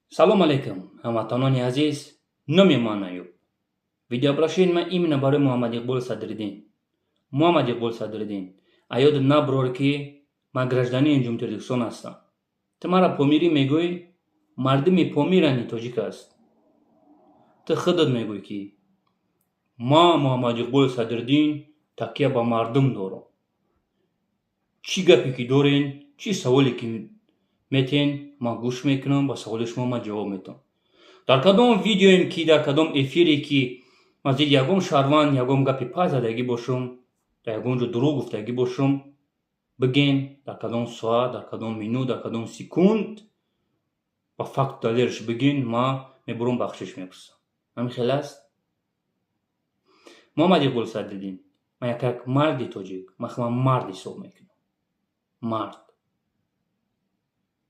Салом алейкум, ҳамватанони азиз. Номи ман Аюб. Видеообращение ман именно барои Муҳаммад Иқболи Садриддин. Муҳаммад Иқбол Садриддин, аёдат наброр, ки ман гражданини Ҷумҳурии Тоҷикистон ҳастам. Ту маро помирӣ мегӯӣ, мардуми Помирани тоҷик аст. Ту худат мегӯӣ, ки ман, Муҳаммад Иқболи Садриддин, такя ба мардум дорам. Чӣ гапе ки дорен, чӣ саволе ки метен, ман гӯш мекунам, ба саволи шумо ман ҷавоб метавам. Дар кадом видеоем ки, дар кадом эфире ки ман зидди ягон шаҳрванд ягон гапи пас задагӣ бошам, дар ягон ҷо дурӯғ гуфтагӣ бошам, биген дар кадом соат, дар кадом минут, дар кадом секунд, ба факту далелш бигин, ман мебурам, бахшиш мепурсам. Ҳамин хел аст, Муҳаммад Иқбол Садриддин. Ман як марди тоҷик, ман худам мард ҳисоб мекунам, мард.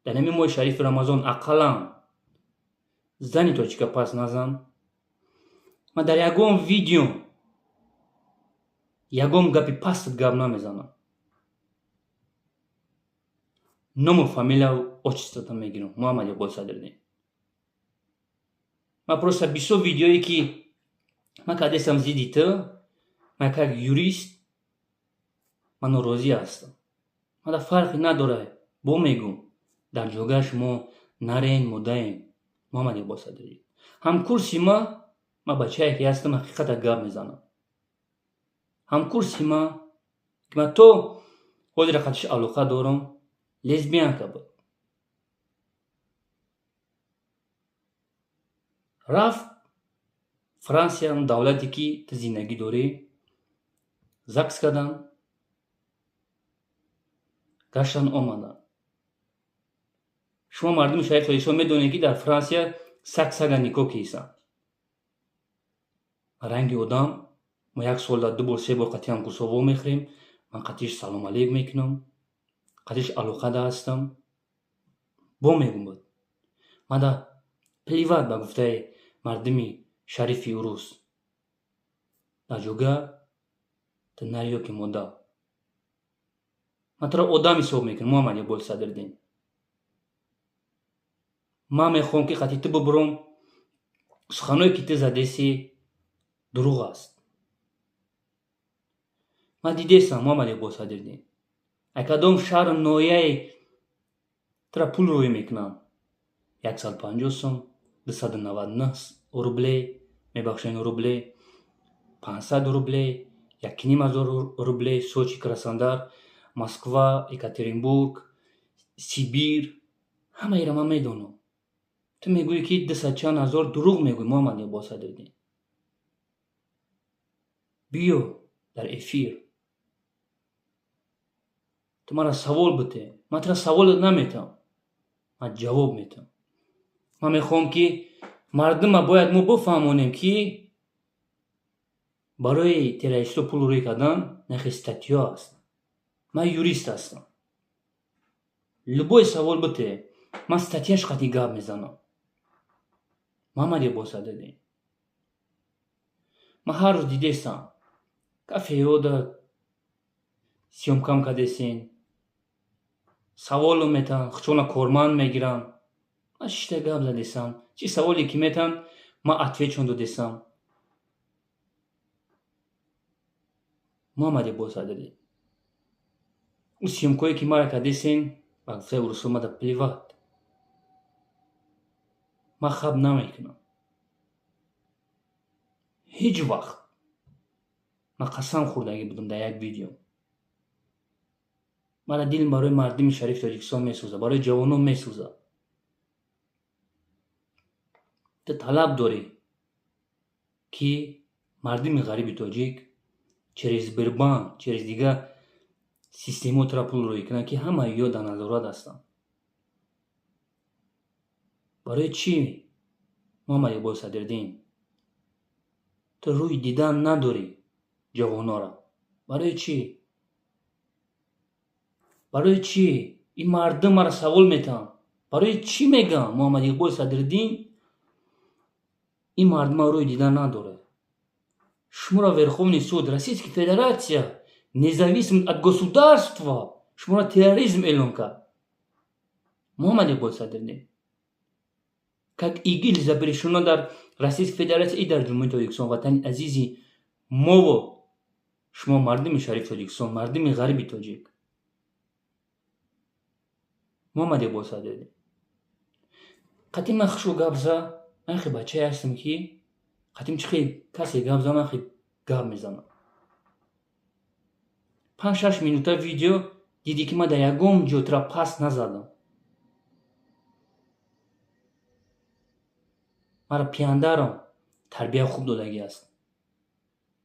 Дар ҳамин моҳи шарифи Рамазон ақаллан зани тоҷика пас назан. Ман дар ягон видео ягон гапи пастат гап намезанам. Ному фамилияу отчеството мегирам, Муҳаммад Иқбол Садриддин. Ман просто бисёр видеое ки ман кардестам зидди ту, ман як юрист, ман норозӣ ҳастам. Ман фарқе надорад, бо мегӯм, дар ҷогаи шумо нарен мудаем. Муҳаммад Иқбол Садриддин, ҳамкурси ма, ман бачае ки ҳастам, ҳақиқата гап мезанам. Ҳамкурси ма, ки ман то ҳозира қатиш алоқа дорам, лесбиянка буд. Рафт Франсия, давлате ки ту зиндагӣ дорӣ, ЗАГС карданд, гаштан, омаданд. Шумо, мардуми шарифи Тоҷикистон, медонед, ки дар Франсия саг сага никоҳ кисанд. Ранги одам мо як сол дар ду бор, се бор қатъи ҳамкурсҳо вомехӯрем. Ман қатъиш салом алейк мекунам, қатъиш алоқада ҳастам. Бо мегӯм, буд мада плевать, ба гуфтаи мардуми шарифи урус, дар ҷога ту нариё ки мода. Ман туро одам ҳисоб мекунам, Муҳаммад Иқболи Садриддин. Ман мехоҳам, ки қатъи ту бубурам. Суханое ки ту задеси, дурӯғ аст. Ман дидесам, Муҳаммад Иқбол Садриддин, ай кадом шаҳру ноҳияе тура пул рӯй мекунанд: 150 сом, 299 рубле, мебахшед, рубле, 500 рубле, 1500 рубле, Сочи, Краснодар, Москва, Екатеринбург, Сибир. Ҳамаеро ман медонам. Ту мегӯӣ, ки дусад чанд ҳазор. Дурӯғ мегӯӣ, Муҳаммад Иқбол Садриддин. Биё дар эфир, ту маро савол бите. Ман туро савол наметавам, ман ҷавоб метавам. Ман мехоҳам, ки мардума бояд мо бифаҳмонем, ки барои террористҳо пул рӯй кардан нахи статьё аст. Ман юрист ҳастам. Любой савол бите, ман статьяш қатъи гап мезанам. Муҳаммад Иқбол Садриддин, ман ҳар рӯз дидестам, кафеҳода съёмкам кардесен, саволо метаҳанд, хучона корманд мегиранд. Ман шишта гап задесам, чӣ саволе ки метаҳанд, ман ответшон додесам. Муҳаммад Иқбол Садриддин, ӯ съёмкое ки мара кардесен, ба гуфтаи урусҳо, мада плевать. Ман хаб намекунам ҳеҷ вақт. Ман қасам хӯрдагӣ будам дар як видео. Мара дилм барои мардуми шарифи Тоҷикистон месӯзад, барои ҷавонон месӯзад. Ту талаб дорӣ, ки мардуми ғариби тоҷик через Сбербанк, через дигар системаҳо тура пул рӯй кунанд, ки ҳамаи ё дар назорат ҳастанд. Барои чӣ, Муҳаммад Иқбол Садриддин, ту рӯи дидан надорӣ ҷавонора? Барои чӣ? Барои чӣ? Ин мардум маро савол метаҳанд, барои чӣ мегӯям, Муҳаммад Иқбол Садриддин ин мардума рӯи дидан надорад? Шуморо Верховный суд Российской Федерация, независим от государства, шуморо терроризм эълон кард, Муҳаммад Иқбол Садриддин. Как ИГИЛ запрещено дар Российской Федерация и дар Ҷумҳурии Тоҷикистон, ватани азизи мову шумо, мардуми шарифи Тоҷикистон, мардуми ғариби тоҷик. Муҳаммад Иқбол Садриддин, қатъи ман хушу гап за. Ман хе бачае ҳастам, ки қатъим чӣ хел касе гап за, ман хе гап мезанам. 5-6 минута видео дидӣ, ки ман дар ягон ҷо тура пас назадам. Маро пияндарам тарбия хуб додагӣ аст.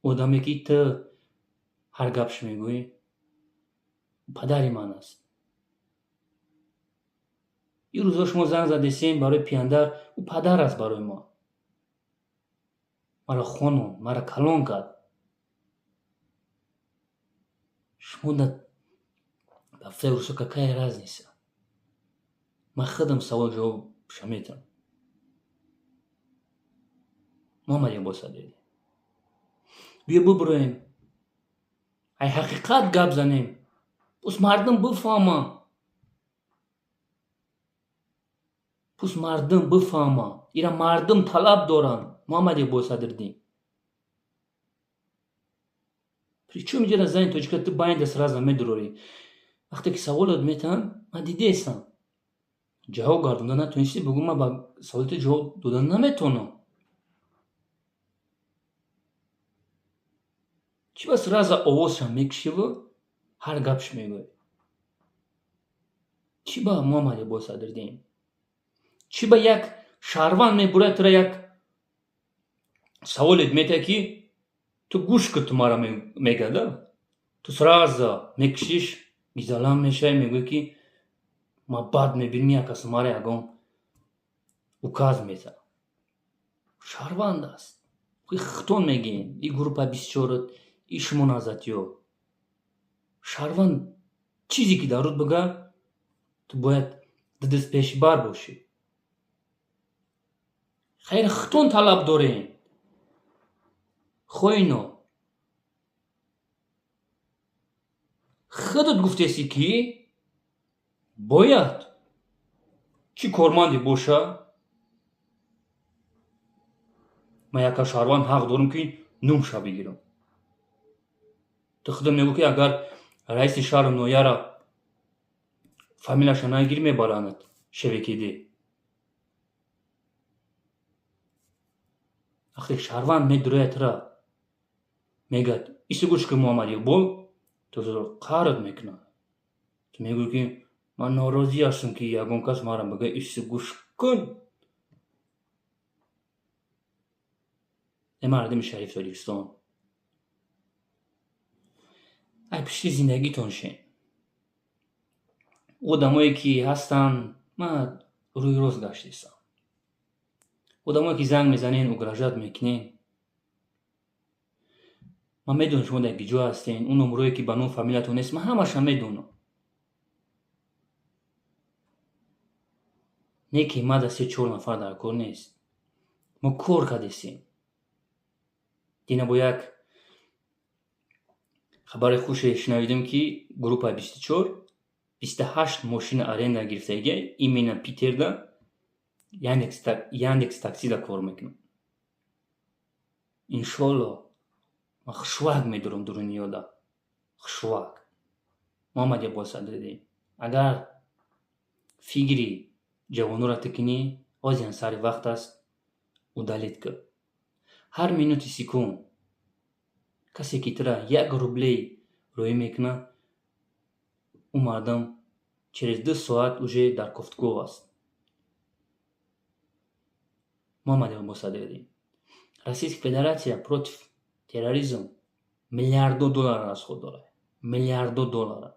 Одаме, ки ту ҳар гапш мегӯӣ, падари ман аст. Ин рӯзҳо шумо занг задесем барои пияндар, ӯ падар аст барои мо. Маро хонон, маро калон кард. Шумо ба гуфтаи русо, какая разница? Ман худам савол ҷавобша метавам. Муҳаммад Иқбол Садриддин, биё бубуроем, ай ҳақиқат гап занем, пус мардум бифаҳма, пус мардум бифаҳма. Ира мардум талаб доранд. Муҳаммад Иқбол Садриддин, причём иҷара зани тоҷика? Ту байнда сразу медурорӣ, вақте ки саволот метаҳанд. Ман дидесам, ҷавоб гардонда натонистӣ. Бугӯ, ман ба саволи ту ҷавоб дода наметавонам. Чӣ ба сразу овозшам мекушиву ҳар гапш мегӯӣ? Чӣ ба, Муҳаммад Иқбол Садриддин, чӣ ба як шаҳрванд мебурад, тура як саволет метаҳад, ки ту гӯш кун, ту мара мегада, ту сразу мекушиш, гизалам мешавӣ, мегӯӣ, ки ман бад мебинам, як кас мара ягон указ метаҳад. Шаҳрванд аст. Хитон мегӯем, и группа 24-ат, и шумо назатиё. Шаҳрванд чизе ки дар руд бига, ту бояд дудист пеши бар бошӣ. Хайр, хитон талаб дорем. Хоино, худат гуфтесӣ, ки бояд чӣ корманде боша, ман яка шаҳрванд ҳақ дорам, ки нумша бигирам. Ту худат мегӯ, ки агар раиси шаҳру ноҳияра фамилияша нагирӣ, мебаранад шевекиди. Вақте шаҳрванд медурояд, тура мегӯяд: «Иси гӯш кун, Муҳаммад Иқбол», ту қаҳрат мекунад. Ту мегӯӣ, ки ман норозӣ ҳастам, ки ягон кас маро бигӯяд: «Иси гӯш кун». Э мардуми шарифи Тоҷикистон, ай пишти зиндагитон шен. Одамое, ки ҳастанд, ман рӯи рост гаштесам. Одамое, ки занг мезанен, угрожать мекунен, ман медонам, шумо дар ҷо ҳастен. Он номрое, ки ба ном фамилиятон нест, ман ҳамаша медонам. Не ки мада се чор нафар дар кор нест, мо кор кардесем. Дина бо як хабари хуше шунавидем, ки группа 24 28 мошина аренда гирифтагия, именно Питерда Яндекс Таксида кор мекунад. Иншолло, ман хушвак медорам дуруниёда, хушвак. Муҳаммад Иқбол Садриддин, агар фикри ҷавонора ту кунӣ, ҳозиан сари вақт аст, удалить кун. Ҳар минути секунд касе, ки тура як рублей роӣ мекунад, ӯ мардум через 2 соат уже дар кофтгоҳ аст. Муҳаммад Иқбол Садриддин, Российская Федерация против терроризм миллиардо доллар расход дорад, миллиардо доллара,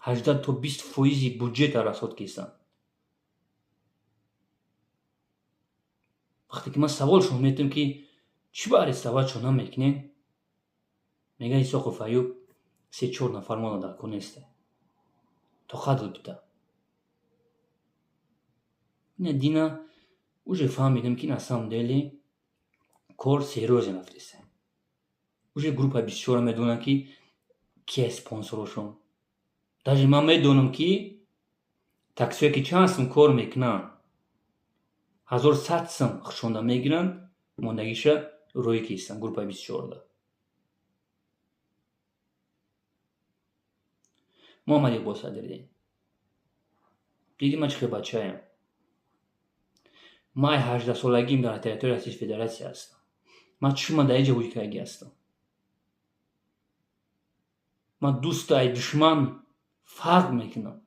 18 то 20 фоизи буҷета расход кистанд. Вақте ки ман саволшон метавам, ки чӣ ба арестовать намекунед, мегӯяд: «Исоқов Аюб, се чор нафар мола дар кор несте, тоқат бита». Ина дина уже фаҳмидем, ки на самом деле кор серьёзно рафтеса. Уже группа 24-а медонад, ки кия спонсорошон. Даже ман медонам, ки таксиҳое, ки чанд сум кор мекунанд. 1100 сум хушонда мегиранд, мондагиша рӯй кистанд группаи 24-да. Муҳаммад Иқбол Садриддин, диди ман чӣ хел бачаем? Ман ай 18-солагиам дар территорияи Российской Федерация ҳастам. Ман чӣ, ман дар инҷа ҳуҷкагӣ ҳастам. Ман дӯсту ай душман фарқ мекунам.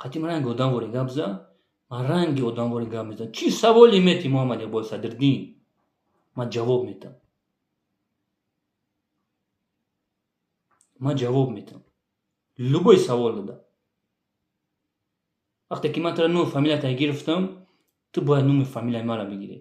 Қатъи ман ранги одамворе гап зад, ман ранги одамворе гап мезанам. Чӣ саволе метӣ, Муҳаммад Иқбол Садриддин, ман ҷавоб метам. Ман ҷавоб метам. Любой савол дада. Вақте ки ман туро номи фамилията гирифтам, ту бояд номи фамилияи маро бигирӣ.